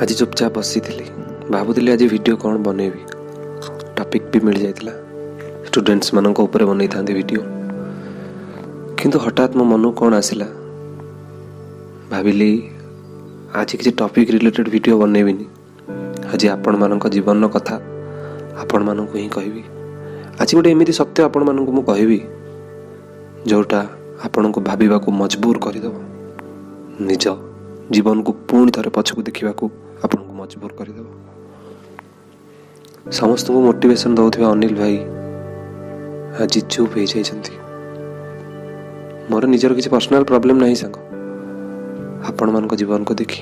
ଆଜି ଚୁପଚାପ ବସିଥିଲି, ଭାବୁଥିଲି ଆଜି ଭିଡ଼ିଓ କ'ଣ ବନେଇବି। ଟପିକ୍ ବି ମିଳିଯାଇଥିଲା, ଷ୍ଟୁଡେଣ୍ଟସ୍ମାନଙ୍କ ଉପରେ ବନେଇଥାନ୍ତି ଭିଡ଼ିଓ। କିନ୍ତୁ ହଠାତ୍ ମୋ ମନକୁ କ'ଣ ଆସିଲା, ଭାବିଲି ଆଜି କିଛି ଟପିକ୍ ରିଲେଟେଡ଼୍ ଭିଡ଼ିଓ ବନେଇବିନି। ଆଜି ଆପଣମାନଙ୍କ ଜୀବନର କଥା ଆପଣମାନଙ୍କୁ ହିଁ କହିବି। ଆଜି ଗୋଟେ ଏମିତି ସତ୍ୟ ଆପଣମାନଙ୍କୁ ମୁଁ କହିବି, ଯେଉଁଟା ଆପଣଙ୍କୁ ଭାବିବାକୁ ମଜବୁର କରିଦେବ, ନିଜ ଜୀବନକୁ ପୁଣି ଥରେ ପଛକୁ ଦେଖିବାକୁ ଆପଣଙ୍କୁ ମଜବୁର କରିଦେବ। ସମସ୍ତଙ୍କୁ ମୋଟିଭେସନ୍ ଦେଉଥିବା ଅନିଲ ଭାଇ ଆଜି ଚୁପ୍ ହେଇଯାଇଛନ୍ତି। ମୋର ନିଜର କିଛି ପର୍ସନାଲ ପ୍ରୋବ୍ଲେମ୍ ନାହିଁ ସାଙ୍ଗ, ଆପଣମାନଙ୍କ ଜୀବନକୁ ଦେଖି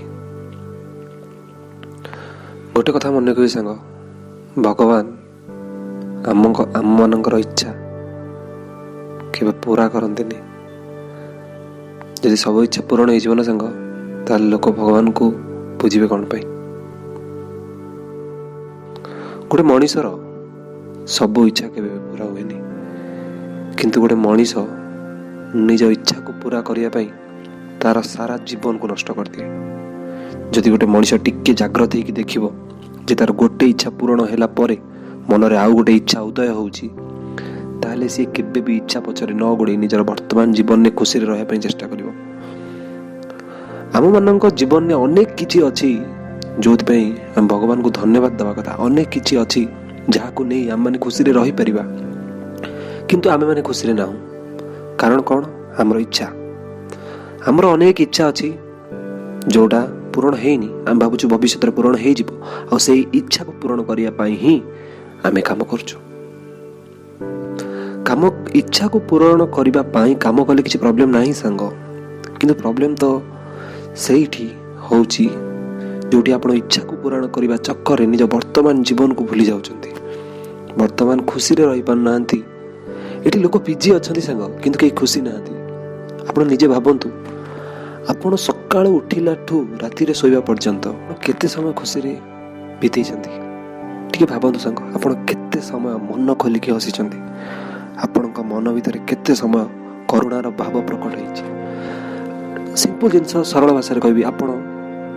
ଗୋଟେ କଥା ମନେ ରଖିବେ ସାଙ୍ଗ, ଭଗବାନ ଆମମାନଙ୍କର ଇଚ୍ଛା କେବେ ପୁରା କରନ୍ତିନି। ଯଦି ସବୁ ଇଚ୍ଛା ପୂରଣ ହେଇଯିବ ନା ସାଙ୍ଗ, ତାହେଲେ ଲୋକ ଭଗବାନଙ୍କୁ ପୂଜିବେ କ'ଣ ପାଇଁ? ଗୋଟେ ମଣିଷର ସବୁ ଇଚ୍ଛା କେବେ ବି ପୁରା ହୁଏନି, କିନ୍ତୁ ଗୋଟେ ମଣିଷ ନିଜ ଇଚ୍ଛାକୁ ପୁରା କରିବା ପାଇଁ ତାର ସାରା ଜୀବନକୁ ନଷ୍ଟ କରିଦିଏ। ଯଦି ଗୋଟେ ମଣିଷ ଟିକେ ଜାଗ୍ରତ ହେଇକି ଦେଖିବ ଯେ ତାର ଗୋଟେ ଇଚ୍ଛା ପୂରଣ ହେଲା ପରେ ମନରେ ଆଉ ଗୋଟେ ଇଚ୍ଛା ଉଦୟ ହେଉଛି, ତାହେଲେ ସିଏ କେବେ ବି ଇଚ୍ଛା ପଛରେ ନ ଗୋଡ଼େଇ ନିଜର ବର୍ତ୍ତମାନ ଜୀବନରେ ଖୁସିରେ ରହିବା ପାଇଁ ଚେଷ୍ଟା କରିବ। ଆମମାନଙ୍କ ଜୀବନରେ ଅନେକ କିଛି ଅଛି ଯେଉଁଥିପାଇଁ ଆମେ ଭଗବାନଙ୍କୁ ଧନ୍ୟବାଦ ଦେବା କଥା। ଅନେକ କିଛି ଅଛି ଯାହାକୁ ନେଇ ଆମେମାନେ ଖୁସିରେ ରହିପାରିବା, କିନ୍ତୁ ଆମେମାନେ ଖୁସିରେ ନାହୁଁ। କାରଣ କ'ଣ? ଆମର ଇଚ୍ଛା, ଆମର ଅନେକ ଇଚ୍ଛା ଅଛି ଯେଉଁଟା ପୂରଣ ହେଇନି। ଆମେ ଭାବୁଛୁ ଭବିଷ୍ୟତରେ ପୂରଣ ହେଇଯିବ, ଆଉ ସେଇ ଇଚ୍ଛାକୁ ପୂରଣ କରିବା ପାଇଁ ହିଁ ଆମେ କାମ କରୁଛୁ। କାମ ଇଚ୍ଛାକୁ ପୂରଣ କରିବା ପାଇଁ କାମ କଲେ କିଛି ପ୍ରୋବ୍ଲେମ୍ ନାହିଁ ସାଙ୍ଗ, କିନ୍ତୁ ପ୍ରୋବ୍ଲେମ୍ ତ ସେଇଠି ହେଉଛି ଯେଉଁଠି ଆପଣ ଇଚ୍ଛାକୁ ପୂରଣ କରିବା ଚକ୍କରରେ ନିଜ ବର୍ତ୍ତମାନ ଜୀବନକୁ ଭୁଲି ଯାଉଛନ୍ତି, ବର୍ତ୍ତମାନ ଖୁସିରେ ରହିପାରୁନାହାନ୍ତି। ଏଠି ଲୋକ ବିଜି ଅଛନ୍ତି ସାଙ୍ଗ, କିନ୍ତୁ କେହି ଖୁସି ନାହାନ୍ତି। ଆପଣ ନିଜେ ଭାବନ୍ତୁ, ଆପଣ ସକାଳୁ ଉଠିଲାଠୁ ରାତିରେ ଶୋଇବା ପର୍ଯ୍ୟନ୍ତ କେତେ ସମୟ ଖୁସିରେ ବିତେଇଛନ୍ତି? ଟିକେ ଭାବନ୍ତୁ ସାଙ୍ଗ, ଆପଣ କେତେ ସମୟ ମନ ଖୋଲିକି ହସିଛନ୍ତି? ଆପଣଙ୍କ ମନ ଭିତରେ କେତେ ସମୟ କରୁଣାର ଭାବ ପ୍ରକଟ ହେଇଛି? ସିମ୍ପଲ୍ ଜିନିଷ, ସରଳ ଭାଷାରେ କହିବି, ଆପଣ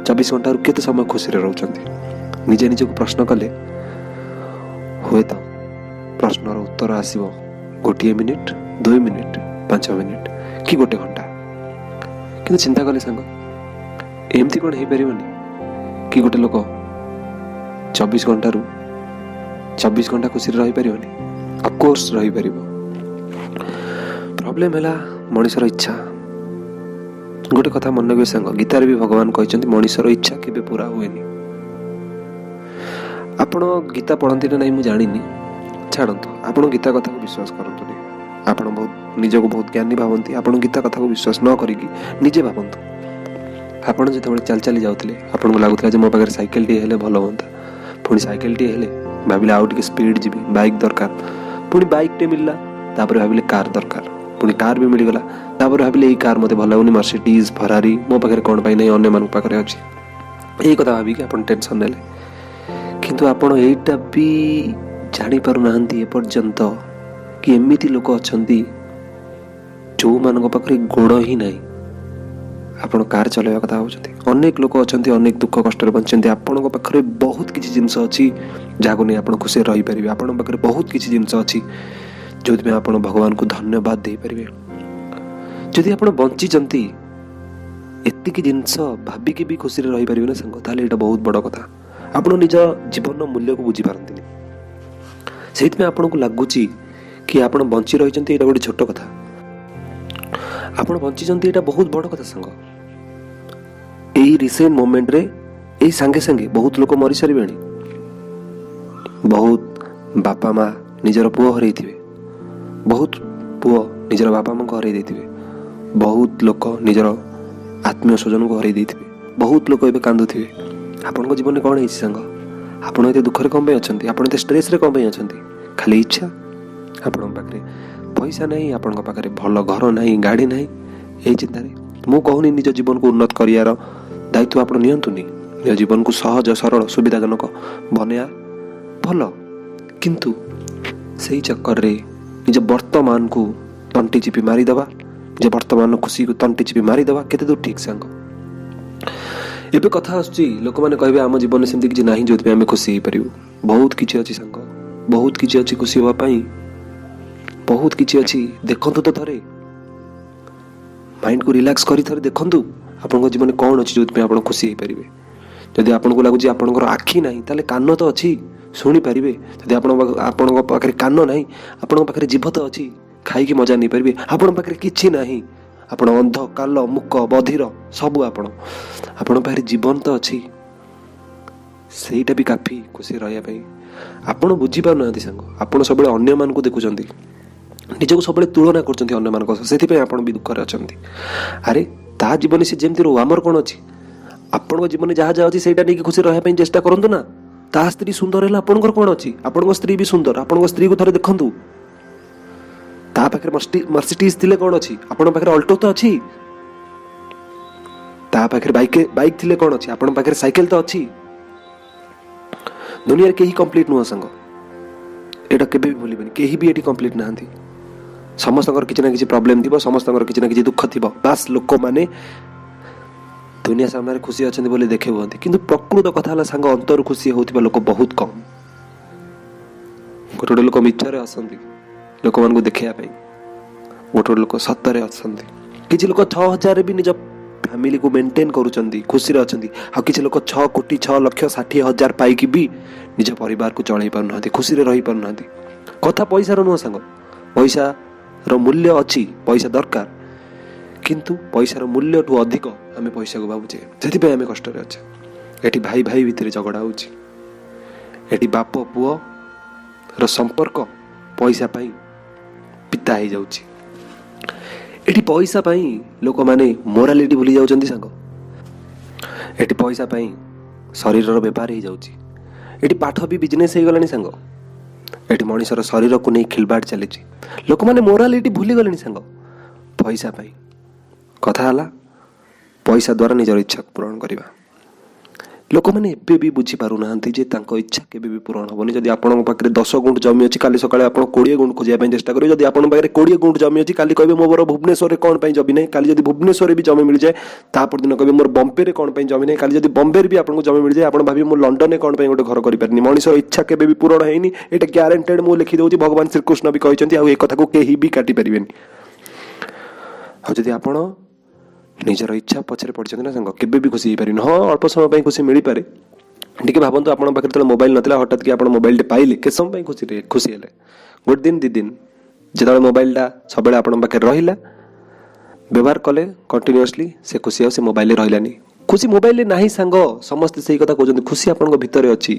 24 ଘଣ୍ଟାରୁ କେତେ ସମୟ ଖୁସିରେ ରହୁଛନ୍ତି? ନିଜେ ନିଜକୁ ପ୍ରଶ୍ନ କଲେ ହୁଏତ ପ୍ରଶ୍ନର ଉତ୍ତର ଆସିବ 1 ମିନିଟ୍, 2 ମିନିଟ୍, 5 ମିନିଟ୍ କି 1 ଘଣ୍ଟା। କିନ୍ତୁ ଚିନ୍ତା କଲେ ସାଙ୍ଗ, ଏମିତି କ'ଣ ହେଇପାରିବନି କି ଗୋଟେ ଲୋକ 24 ଘଣ୍ଟାରୁ 24 ଘଣ୍ଟା ଖୁସିରେ ରହିପାରିବନି? ଅଫକୋର୍ସ ରହିପାରିବ। ପ୍ରୋବ୍ଲେମ୍ ହେଲା ମଣିଷର ଇଚ୍ଛା। ଗୋଟେ କଥା ମନେ ରଖିବେ ସାଙ୍ଗ, ଗୀତାରେ ବି ଭଗବାନ କହିଛନ୍ତି ମଣିଷର ଇଚ୍ଛା କେବେ ପୁରା ହୁଏନି। ଆପଣ ଗୀତା ପଢ଼ନ୍ତି ନା ନାହିଁ ମୁଁ ଜାଣିନି, ଛାଡ଼ନ୍ତୁ। ଆପଣ ଗୀତା କଥାକୁ ବିଶ୍ୱାସ କରନ୍ତୁନି। ଆପଣ ବହୁତ ନିଜକୁ ବହୁତ ଜ୍ଞାନୀ ଭାବନ୍ତି। ଆପଣ ଗୀତା କଥାକୁ ବିଶ୍ୱାସ ନ କରିକି ନିଜେ ଭାବନ୍ତୁ। ଆପଣ ଯେତେବେଳେ ଚାଲି ଚାଲି ଯାଉଥିଲେ, ଆପଣଙ୍କୁ ଲାଗୁଥିଲା ଯେ ମୋ ପାଖରେ ସାଇକେଲଟିଏ ହେଲେ ଭଲ ହୁଅନ୍ତା। ପୁଣି ସାଇକେଲଟିଏ ହେଲେ ଭାବିଲେ ଆଉ ଟିକେ ସ୍ପିଡ଼ ଯିବି, ବାଇକ୍ ଦରକାର। ପୁଣି ବାଇକ୍ଟେ ମିଳିଲା, ତାପରେ ଭାବିଲେ କାର୍ ଦରକାର। ପୁଣି କାର୍ ବି ମିଳିଗଲା, ତାପରେ ଭାବିଲେ ଏଇ କାର୍ ମୋତେ ଭଲ ଲାଗୁନି, ମର୍ସିଡିଜ୍, ଫରାରୀ ମୋ ପାଖରେ କ'ଣ ପାଇଁ ନାହିଁ, ଅନ୍ୟମାନଙ୍କ ପାଖରେ ଅଛି। ଏଇ କଥା ଭାବିକି ଆପଣ ଟେନସନ୍ ନେଲେ। କିନ୍ତୁ ଆପଣ ଏଇଟା ବି ଜାଣିପାରୁନାହାନ୍ତି ଏପର୍ଯ୍ୟନ୍ତ କି ଏମିତି ଲୋକ ଅଛନ୍ତି ଯେଉଁମାନଙ୍କ ପାଖରେ ଗୋଡ଼ ହିଁ ନାହିଁ। ଆପଣ କାର୍ ଚଲାଇବା କଥା ଭାବୁଛନ୍ତି। ଅନେକ ଲୋକ ଅଛନ୍ତି ଅନେକ ଦୁଃଖ କଷ୍ଟରେ ବଞ୍ଚିଛନ୍ତି। ଆପଣଙ୍କ ପାଖରେ ବହୁତ କିଛି ଜିନିଷ ଅଛି ଯାହାକୁ ନେଇ ଆପଣ ଖୁସିରେ ରହିପାରିବେ। ଆପଣଙ୍କ ପାଖରେ ବହୁତ କିଛି ଜିନିଷ ଅଛି ଯେଉଁଥିପାଇଁ ଆପଣ ଭଗବାନଙ୍କୁ ଧନ୍ୟବାଦ ଦେଇପାରିବେ। ଯଦି ଆପଣ ବଞ୍ଚିଛନ୍ତି ଏତିକି ଜିନିଷ ଭାବିକି ବି ଖୁସିରେ ରହିପାରିବେ ନା ସାଙ୍ଗ, ତାହେଲେ ଏଇଟା ବହୁତ ବଡ଼ କଥା। ଆପଣ ନିଜ ଜୀବନର ମୂଲ୍ୟକୁ ବୁଝିପାରନ୍ତିନି, ସେଇଥିପାଇଁ ଆପଣଙ୍କୁ ଲାଗୁଛି କି ଆପଣ ବଞ୍ଚି ରହିଛନ୍ତି ଏଇଟା ଗୋଟେ ଛୋଟ କଥା। ଆପଣ ବଞ୍ଚିଛନ୍ତି ଏଇଟା ବହୁତ ବଡ଼ କଥା ସାଙ୍ଗ। ଏଇ ରିସେଣ୍ଟ ମୋମେଣ୍ଟରେ, ଏଇ ସାଙ୍ଗେ ସାଙ୍ଗେ ବହୁତ ଲୋକ ମରିସାରିବେଣି। ବହୁତ ବାପା ମା ନିଜର ପୁଅ ହରେଇଥିବେ, ବହୁତ ପୁଅ ନିଜର ବାପା ମାଙ୍କୁ ହରେଇ ଦେଇଥିବେ, ବହୁତ ଲୋକ ନିଜର ଆତ୍ମୀୟ ସ୍ୱଜନଙ୍କୁ ହରେଇ ଦେଇଥିବେ, ବହୁତ ଲୋକ ଏବେ କାନ୍ଦୁଥିବେ। ଆପଣଙ୍କ ଜୀବନରେ କ'ଣ ହେଇଛି ସାଙ୍ଗ? ଆପଣ ଏତେ ଦୁଃଖରେ କ'ଣ ପାଇଁ ଅଛନ୍ତି? ଆପଣ ଏତେ ଷ୍ଟ୍ରେସ୍ରେ କ'ଣ ପାଇଁ ଅଛନ୍ତି? ଖାଲି ଇଚ୍ଛା। ଆପଣଙ୍କ ପାଖରେ ପଇସା ନାହିଁ, ଆପଣଙ୍କ ପାଖରେ ଭଲ ଘର ନାହିଁ, ଗାଡ଼ି ନାହିଁ, ଏଇ ଚିନ୍ତାରେ। ମୁଁ କହୁନି ନିଜ ଜୀବନକୁ ଉନ୍ନତ କରିବାର ଦାୟିତ୍ୱ ଆପଣ ନିଅନ୍ତୁନି। ନିଜ ଜୀବନକୁ ସହଜ, ସରଳ, ସୁବିଧାଜନକ ବନେଇବା ଭଲ, କିନ୍ତୁ ସେଇ ଚକ୍କରରେ ନିଜ ବର୍ତ୍ତମାନକୁ ତଣ୍ଟି ଚିପି ମାରିଦେବା, ନିଜ ବର୍ତ୍ତମାନ ଖୁସିକୁ ତଣ୍ଟି ଚିପି ମାରିଦେବା କେତେ ଦୂର ଠିକ୍ ସାଙ୍ଗ? ଏବେ କଥା ଆସୁଛି, ଲୋକମାନେ କହିବେ ଆମ ଜୀବନରେ ସେମିତି କିଛି ନାହିଁ ଯେଉଁଥିପାଇଁ ଆମେ ଖୁସି ହେଇପାରିବୁ। ବହୁତ କିଛି ଅଛି ସାଙ୍ଗ, ବହୁତ କିଛି ଅଛି ଖୁସି ହେବା ପାଇଁ, ବହୁତ କିଛି ଅଛି। ଦେଖନ୍ତୁ ତ ଥରେ, ମାଇଣ୍ଡକୁ ରିଲାକ୍ସ କରି ଥରେ ଦେଖନ୍ତୁ ଆପଣଙ୍କ ଜୀବନରେ କ'ଣ ଅଛି ଯେଉଁଥିପାଇଁ ଆପଣ ଖୁସି ହେଇପାରିବେ। ଯଦି ଆପଣଙ୍କୁ ଲାଗୁଛି ଆପଣଙ୍କର ଆଖି ନାହିଁ, ତାହେଲେ କାନ ତ ଅଛି, ଶୁଣିପାରିବେ। ଯଦି ଆପଣଙ୍କ ପାଖରେ କାନ ନାହିଁ, ଆପଣଙ୍କ ପାଖରେ ଜିଭ ତ ଅଛି, ଖାଇକି ମଜା ନେଇପାରିବେ। ଆପଣଙ୍କ ପାଖରେ କିଛି ନାହିଁ, ଆପଣ ଅନ୍ଧ, କାଲ, ମୁକ, ବଧିର ସବୁ ଆପଣ, ଆପଣଙ୍କ ପାଖରେ ଜୀବନ ତ ଅଛି, ସେଇଟା ବି କାଫି ଖୁସି ରହିବା ପାଇଁ। ଆପଣ ବୁଝିପାରୁନାହାନ୍ତି ସାଙ୍ଗ, ଆପଣ ସବୁବେଳେ ଅନ୍ୟମାନଙ୍କୁ ଦେଖୁଛନ୍ତି, ନିଜକୁ ସବୁବେଳେ ତୁଳନା କରୁଛନ୍ତି ଅନ୍ୟମାନଙ୍କ ସହ, ସେଥିପାଇଁ ଆପଣ ବି ଦୁଃଖରେ ଅଛନ୍ତି। ଆରେ ତା ଜୀବନ ସେ ଯେମିତି ରହୁ, ଆମର କ'ଣ ଅଛି? ଆପଣଙ୍କ ଜୀବନରେ ଯାହା ଯାହା ଅଛି ସେଇଟା ନେଇକି ଖୁସି ରହିବା ପାଇଁ ଚେଷ୍ଟା କରନ୍ତୁ ନା। ତା ସ୍ତ୍ରୀ ସୁନ୍ଦର ହେଲା, ଆପଣଙ୍କର କ'ଣ ଅଛି? ଆପଣଙ୍କ ସ୍ତ୍ରୀ ବି ସୁନ୍ଦର, ଆପଣଙ୍କ ସ୍ତ୍ରୀକୁ ଥରେ ଦେଖନ୍ତୁ। ତା ପାଖରେ ମର୍ସିଡିଜ୍ ଥିଲେ କ'ଣ ଅଛି? ଆପଣଙ୍କ ପାଖରେ ଅଲ୍ଟୋ ତ ଅଛି। ତା ପାଖରେ ବାଇକ୍ ଥିଲେ କ'ଣ ଅଛି? ଆପଣଙ୍କ ପାଖରେ ସାଇକେଲ ତ ଅଛି। ଦୁନିଆରେ କେହି କମ୍ପ୍ଲିଟ୍ ନୁହଁ ସାଙ୍ଗ, ଏଇଟା କେବେ ବି ଭୁଲିବେନି। କେହି ବି ଏଠି କମ୍ପ୍ଲିଟ୍ ନାହାନ୍ତି। ସମସ୍ତଙ୍କର କିଛି ନା କିଛି ପ୍ରୋବ୍ଲେମ୍ ଥିବ, ସମସ୍ତଙ୍କର କିଛି ନା କିଛି ଦୁଃଖ ଥିବ। ବାସ୍ ଲୋକମାନେ ଦୁନିଆ ସାମ୍ନାରେ ଖୁସି ଅଛନ୍ତି ବୋଲି ଦେଖେଇ ହୁଅନ୍ତି, କିନ୍ତୁ ପ୍ରକୃତ କଥା ହେଲା ସାଙ୍ଗ, ଅନ୍ତରୁ ଖୁସି ହେଉଥିବା ଲୋକ ବହୁତ କମ୍। ଗୋଟେ ଗୋଟେ ଲୋକ ମିଛରେ ହସନ୍ତି ଲୋକମାନଙ୍କୁ ଦେଖେଇବା ପାଇଁ, ଗୋଟେ ଗୋଟେ ଲୋକ ସତରେ ଅଛନ୍ତି। କିଛି ଲୋକ 6,000 ବି ନିଜ ଫ୍ୟାମିଲିକୁ ମେଣ୍ଟେନ୍ କରୁଛନ୍ତି, ଖୁସିରେ ଅଛନ୍ତି। ଆଉ କିଛି ଲୋକ 6,06,60,000 ପାଇକି ବି ନିଜ ପରିବାରକୁ ଚଳେଇ ପାରୁନାହାନ୍ତି, ଖୁସିରେ ରହିପାରୁନାହାନ୍ତି। କଥା ପଇସାର ନୁହଁ ସାଙ୍ଗ, ପଇସାର ମୂଲ୍ୟ ଅଛି, ପଇସା ଦରକାର, କିନ୍ତୁ ପଇସାର ମୂଲ୍ୟଠୁ ଅଧିକ ଆମେ ପଇସାକୁ ଭାବୁଛେ, ସେଥିପାଇଁ ଆମେ କଷ୍ଟରେ ଅଛେ। ଏଠି ଭାଇ ଭାଇ ଭିତରେ ଝଗଡ଼ା ହେଉଛି, ଏଠି ବାପ ପୁଅର ସମ୍ପର୍କ ପଇସା ପାଇଁ ପିତା ହେଇଯାଉଛି, ଏଠି ପଇସା ପାଇଁ ଲୋକମାନେ ମୋରାଲିଟି ଭୁଲି ଯାଉଛନ୍ତି ସାଙ୍ଗ, ଏଠି ପଇସା ପାଇଁ ଶରୀରର ବେପାର ହେଇଯାଉଛି, ଏଠି ପାଠ ବି ବିଜନେସ୍ ହେଇଗଲାଣି ସାଙ୍ଗ, ଏଠି ମଣିଷର ଶରୀରକୁ ନେଇ ଖିଲବାଡ଼ ଚାଲିଛି, ଲୋକମାନେ ମୋରାଲିଟି ଭୁଲିଗଲେଣି ସାଙ୍ଗ ପଇସା ପାଇଁ। କଥା ହେଲା ପଇସା ଦ୍ୱାରା ନିଜର ଇଚ୍ଛାକୁ ପୂରଣ କରିବା। ଲୋକମାନେ ଏବେ ବି ବୁଝିପାରୁନାହାନ୍ତି ଯେ ତାଙ୍କ ଇଚ୍ଛା କେବେ ବି ପୂରଣ ହେବନି। ଯଦି ଆପଣଙ୍କ ପାଖରେ 10 ଗୁଣ୍ଠ ଜମି ଅଛି, କାଲି ସକାଳେ ଆପଣ 20 ଗୁଣ୍ଠ ଖୋଜିବା ପାଇଁ ଚେଷ୍ଟା କରିବେ। ଯଦି ଆପଣଙ୍କ ପାଖରେ 20 ଗୁଣ୍ଠ ଜମି ଅଛି, କାଲି କହିବେ ମୋର ଭୁବନେଶ୍ୱରରେ କ'ଣ ପାଇଁ ଜମି ନାହିଁ। କାଲି ଯଦି ଭୁବନେଶ୍ୱରରେ ବି ଜମି ମିଳିଯାଏ, ତା ପରଦିନ କହିବେ ମୋର ବମ୍ବେରେ କ'ଣ ପାଇଁ ଜମି ନାହିଁ। କାଲି ଯଦି ବମ୍ବେରେ ବି ଆପଣଙ୍କୁ ଜମି ମିଳିଯାଏ, ଆପଣ ଭାବିବେ ମୁଁ ଲଣ୍ଡନରେ କ'ଣ ପାଇଁ ଗୋଟେ ଘର କରିପାରିନି। ମଣିଷର ଇଚ୍ଛା କେବେ ବି ପୂରଣ ହେଇନି, ଏଇଟା ଗ୍ୟାରେଣ୍ଟେଡ୍ ମୁଁ ଲେଖିଦେଉଛି। ଭଗବାନ ଶ୍ରୀକୃଷ୍ଣ ବି କହିଛନ୍ତି, ଆଉ ଏ କଥାକୁ କେହି ବି କାଟିପାରିବେନି। ଆଉ ଯଦି ଆପଣ ନିଜର ଇଚ୍ଛା ପଛରେ ପଡ଼ିଛନ୍ତି ନା ସାଙ୍ଗ, କେବେ ବି ଖୁସି ହେଇପାରିବେନି। ହଁ, ଅଳ୍ପ ସମୟ ପାଇଁ ଖୁସି ମିଳିପାରେ। ଟିକେ ଭାବନ୍ତୁ, ଆପଣଙ୍କ ପାଖରେ ଯେତେବେଳେ ମୋବାଇଲ ନଥିଲା, ହଠାତ୍ କି ଆପଣ ମୋବାଇଲଟେ ପାଇଲେ, କେତେ ସମୟ ପାଇଁ ଖୁସି ହେଲେ? ଗୋଟେ ଦିନ, 2 ଦିନ। ଯେତେବେଳେ ମୋବାଇଲଟା ସବୁବେଳେ ଆପଣଙ୍କ ପାଖରେ ରହିଲା, ବ୍ୟବହାର କଲେ କଣ୍ଟିନ୍ୟୁଅସଲି, ସେ ଖୁସି ଆଉ ସେ ମୋବାଇଲରେ ରହିଲାନି। ଖୁସି ମୋବାଇଲରେ ନାହିଁ ସାଙ୍ଗ, ସମସ୍ତେ ସେଇ କଥା କହୁଛନ୍ତି, ଖୁସି ଆପଣଙ୍କ ଭିତରେ ଅଛି।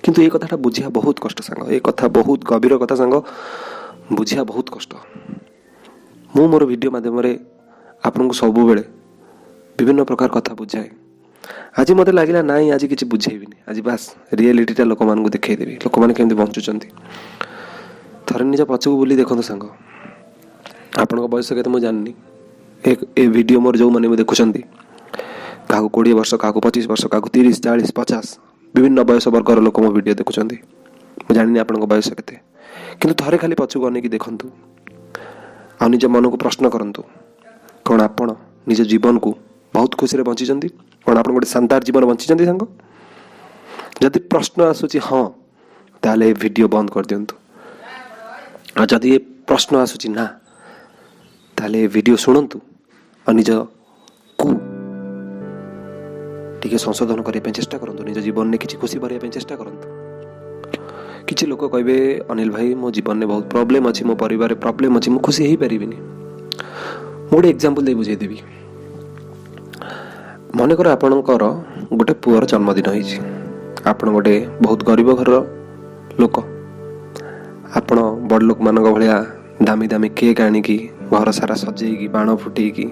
କିନ୍ତୁ ଏ କଥାଟା ବୁଝିବା ବହୁତ କଷ୍ଟ ସାଙ୍ଗ, ଏ କଥା ବହୁତ ଗଭୀର କଥା ସାଙ୍ଗ, ବୁଝିବା ବହୁତ କଷ୍ଟ। ମୁଁ ମୋର ଭିଡ଼ିଓ ମାଧ୍ୟମରେ ଆପଣଙ୍କୁ ସବୁବେଳେ ବିଭିନ୍ନ ପ୍ରକାର କଥା ବୁଝାଏ। ଆଜି ମୋତେ ଲାଗିଲା ନାଇଁ, ଆଜି କିଛି ବୁଝେଇବିନି, ଆଜି ବାସ୍ ରିଏଲିଟିଟା ଲୋକମାନଙ୍କୁ ଦେଖେଇଦେବି, ଲୋକମାନେ କେମିତି ବଞ୍ଚୁଛନ୍ତି। ଥରେ ନିଜ ପଛକୁ ବୁଲି ଦେଖନ୍ତୁ ସାଙ୍ଗ। ଆପଣଙ୍କ ବୟସ କେତେ ମୁଁ ଜାଣିନି, ଏ ଭିଡ଼ିଓ ମୋର ଯେଉଁମାନେ ବି ଦେଖୁଛନ୍ତି, କାହାକୁ 20 ବର୍ଷ, କାହାକୁ 25 ବର୍ଷ, କାହାକୁ 30, 40, 50, ବିଭିନ୍ନ ବୟସ ବର୍ଗର ଲୋକ ମୋ ଭିଡ଼ିଓ ଦେଖୁଛନ୍ତି। ମୁଁ ଜାଣିନି ଆପଣଙ୍କ ବୟସ କେତେ, କିନ୍ତୁ ଥରେ ଖାଲି ପଛକୁ ଅନେଇକି ଦେଖନ୍ତୁ ଆଉ ନିଜ ମନକୁ ପ୍ରଶ୍ନ କରନ୍ତୁ, କ'ଣ ଆପଣ ନିଜ ଜୀବନକୁ ବହୁତ ଖୁସିରେ ବଞ୍ଚିଛନ୍ତି? କ'ଣ ଆପଣ ଗୋଟେ ଶାନ୍ତାର ଜୀବନ ବଞ୍ଚିଛନ୍ତି ସାଙ୍ଗ? ଯଦି ପ୍ରଶ୍ନ ଆସୁଛି ହଁ, ତାହେଲେ ଏ ଭିଡ଼ିଓ ବନ୍ଦ କରିଦିଅନ୍ତୁ। ଆଉ ଯଦି ଏ ପ୍ରଶ୍ନ ଆସୁଛି ନା, ତାହେଲେ ଏ ଭିଡ଼ିଓ ଶୁଣନ୍ତୁ ଆଉ ନିଜକୁ ଟିକେ ସଂଶୋଧନ କରିବା ପାଇଁ ଚେଷ୍ଟା କରନ୍ତୁ, ନିଜ ଜୀବନରେ କିଛି ଖୁସି ଭରିବା ପାଇଁ ଚେଷ୍ଟା କରନ୍ତୁ। କିଛି ଲୋକ କହିବେ, ଅନିଲ ଭାଇ ମୋ ଜୀବନରେ ବହୁତ ପ୍ରୋବ୍ଲେମ୍ ଅଛି, ମୋ ପରିବାରରେ ପ୍ରୋବ୍ଲେମ୍ ଅଛି, ମୁଁ ଖୁସି ହେଇପାରିବିନି। ମୁଁ ଗୋଟେ ଏକ୍ଜାମ୍ପଲ୍ ଦେଇ ବୁଝେଇଦେବି। ମନେକର ଆପଣଙ୍କର ଗୋଟେ ପୁଅର ଜନ୍ମଦିନ ହେଇଛି, ଆପଣ ଗୋଟେ ବହୁତ ଗରିବ ଘରର ଲୋକ, ଆପଣ ବଡ଼ ଲୋକମାନଙ୍କ ଭଳିଆ ଦାମୀ ଦାମୀ କେକ୍ ଆଣିକି ଘର ସାରା ସଜେଇକି ବାଣ ଫୁଟେଇକି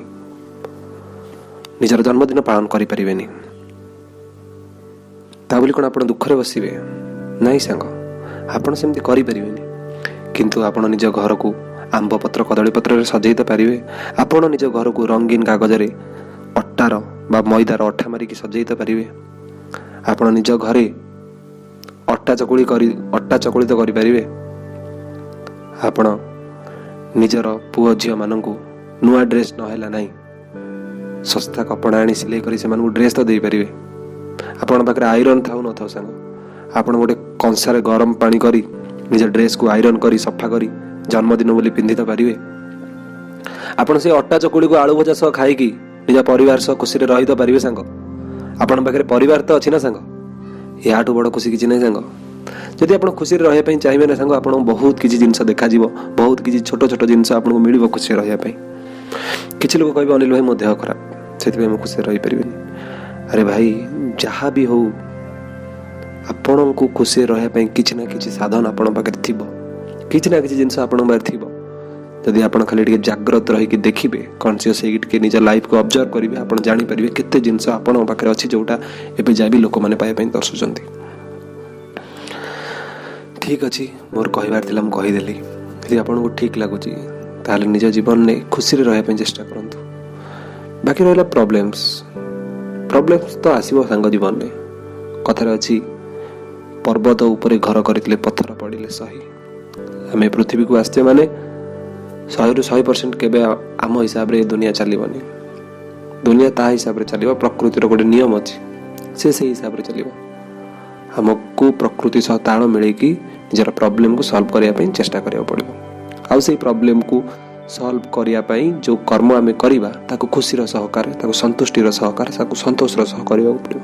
ନିଜର ଜନ୍ମଦିନ ପାଳନ କରିପାରିବେନି। ତା ବୋଲି କ'ଣ ଆପଣ ଦୁଃଖରେ ବସିବେ? ନାଇଁ ସାଙ୍ଗ, ଆପଣ ସେମିତି କରିପାରିବେନି। କିନ୍ତୁ ଆପଣ ନିଜ ଘରକୁ ଆମ୍ବ ପତ୍ର କଦଳୀ ପତ୍ରରେ ସଜେଇ ତ ପାରିବେ। ଆପଣ ନିଜ ଘରକୁ ରଙ୍ଗୀନ କାଗଜରେ ଅଟାର ବା ମଇଦାର ଅଠା ମାରିକି ସଜେଇ ତ ପାରିବେ। ଆପଣ ନିଜ ଘରେ ଅଟା ଚକୁଳି ତ କରିପାରିବେ। ଆପଣ ନିଜର ପୁଅ ଝିଅମାନଙ୍କୁ ନୂଆ ଡ୍ରେସ୍ ନହେଲା ନାହିଁ, ଶସ୍ତା କପଡ଼ା ଆଣି ସିଲେଇ କରି ସେମାନଙ୍କୁ ଡ୍ରେସ୍ ତ ଦେଇପାରିବେ। ଆପଣଙ୍କ ପାଖରେ ଆଇରନ୍ ଥାଉ ନଥାଉ ସାଙ୍ଗ, ଆପଣ ଗୋଟେ କଂସାରେ ଗରମ ପାଣି କରି ନିଜ ଡ୍ରେସ୍କୁ ଆଇରନ୍ କରି ସଫା କରି ଜନ୍ମଦିନ ବୋଲି ପିନ୍ଧି ତ ପାରିବେ। ଆପଣ ସେ ଅଟା ଚକୁଳିକୁ ଆଳୁ ଭଜା ସହ ଖାଇକି ନିଜ ପରିବାର ସହ ଖୁସିରେ ରହି ତ ପାରିବେ ସାଙ୍ଗ। ଆପଣଙ୍କ ପାଖରେ ପରିବାର ତ ଅଛି ନା ସାଙ୍ଗ? ୟାଠୁ ବଡ଼ ଖୁସି କିଛି ନାହିଁ ସାଙ୍ଗ। ଯଦି ଆପଣ ଖୁସିରେ ରହିବା ପାଇଁ ଚାହିଁବେ ନା ସାଙ୍ଗ, ଆପଣଙ୍କୁ ବହୁତ କିଛି ଜିନିଷ ଦେଖାଯିବ, ବହୁତ କିଛି ଛୋଟ ଛୋଟ ଜିନିଷ ଆପଣଙ୍କୁ ମିଳିବ ଖୁସିରେ ରହିବା ପାଇଁ। କିଛି ଲୋକ କହିବେ, "ଅନିଲ ଭାଇ, ମୋ ଦେହ ଖରାପ, ସେଥିପାଇଁ ମୁଁ ଖୁସିରେ ରହିପାରିବିନି।" ଆରେ ଭାଇ, ଯାହା ବି ହଉ, ଆପଣଙ୍କୁ ଖୁସିରେ ରହିବା ପାଇଁ କିଛି ନା କିଛି ସାଧନ ଆପଣଙ୍କ ପାଖରେ ଥିବ, କିଛି ନା କିଛି ଜିନିଷ ଆପଣଙ୍କ ପାଖରେ ଥିବ। ଯଦି ଆପଣ ଖାଲି ଟିକେ ଜାଗ୍ରତ ରହିକି ଦେଖିବେ, କନସିୟସ୍ ହେଇକି ଟିକେ ନିଜ ଲାଇଫକୁ ଅବଜର୍ଭ କରିବେ, ଆପଣ ଜାଣିପାରିବେ କେତେ ଜିନିଷ ଆପଣଙ୍କ ପାଖରେ ଅଛି, ଯେଉଁଟା ଏବେ ଯାଏ ବି ଲୋକମାନେ ପାଇବା ପାଇଁ ତରସୁଛନ୍ତି। ଠିକ୍ ଅଛି, ମୋର କହିବାର ଥିଲା, ମୁଁ କହିଦେଲି। ଯଦି ଆପଣଙ୍କୁ ଠିକ୍ ଲାଗୁଛି, ତାହେଲେ ନିଜ ଜୀବନରେ ଖୁସିରେ ରହିବା ପାଇଁ ଚେଷ୍ଟା କରନ୍ତୁ। ବାକି ରହିଲା ପ୍ରୋବ୍ଲେମ୍ସ, ପ୍ରୋବ୍ଲେମ୍ସ ତ ଆସିବ ସାଙ୍ଗ ଜୀବନରେ। କଥାରେ ଅଛି, ପର୍ବତ ଉପରେ ଘର କରିଥିଲେ ପଥର ପଡ଼ିଲେ ସହି। ଆମେ ପୃଥିବୀକୁ ଆସିଛେ ମାନେ 100ରୁ 100% କେବେ ଆମ ହିସାବରେ ଏ ଦୁନିଆ ଚାଲିବନି। ଦୁନିଆ ତା ହିସାବରେ ଚାଲିବ। ପ୍ରକୃତିର ଗୋଟେ ନିୟମ ଅଛି, ସେ ସେଇ ହିସାବରେ ଚାଲିବ। ଆମକୁ ପ୍ରକୃତି ସହ ତାଳ ମିଳେଇକି ନିଜର ପ୍ରୋବ୍ଲେମକୁ ସଲ୍ଭ କରିବା ପାଇଁ ଚେଷ୍ଟା କରିବାକୁ ପଡ଼ିବ। ଆଉ ସେଇ ପ୍ରୋବ୍ଲେମକୁ ସଲ୍ଭ କରିବା ପାଇଁ ଯେଉଁ କର୍ମ ଆମେ କରିବା, ତାକୁ ଖୁସିର ସହକାରେ, ତାକୁ ସନ୍ତୁଷ୍ଟିର ସହକାରେ, ତାକୁ ସନ୍ତୋଷର ସହ କରିବାକୁ ପଡ଼ିବ।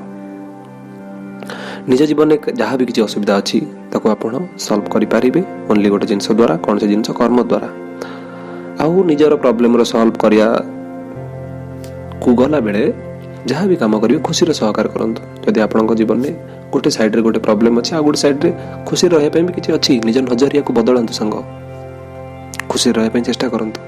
ନିଜ ଜୀବନରେ ଯାହା ବି କିଛି ଅସୁବିଧା ଅଛି, ତାକୁ ଆପଣ ସଲ୍ଭ କରିପାରିବେ ଓନ୍ଲି ଗୋଟେ ଜିନିଷ ଦ୍ୱାରା। କ'ଣ ସେ ଜିନିଷ? କର୍ମ ଦ୍ୱାରା। ଆଉ ନିଜର ପ୍ରୋବ୍ଲେମର ସଲ୍ଭ କରିବାକୁ ଗଲାବେଳେ ଯାହା ବି କାମ କରିବେ, ଖୁସିର ସହକାରେ କରନ୍ତୁ। ଯଦି ଆପଣଙ୍କ ଜୀବନରେ ଗୋଟେ ସାଇଡ଼ରେ ଗୋଟେ ପ୍ରୋବ୍ଲେମ୍ ଅଛି, ଆଉ ଗୋଟେ ସାଇଡ଼ରେ ଖୁସିରେ ରହିବା ପାଇଁ ବି କିଛି ଅଛି, ନିଜ ନଜରିଆକୁ ବଦଳାନ୍ତୁ ସାଙ୍ଗ, ଖୁସିରେ ରହିବା ପାଇଁ ଚେଷ୍ଟା କରନ୍ତୁ।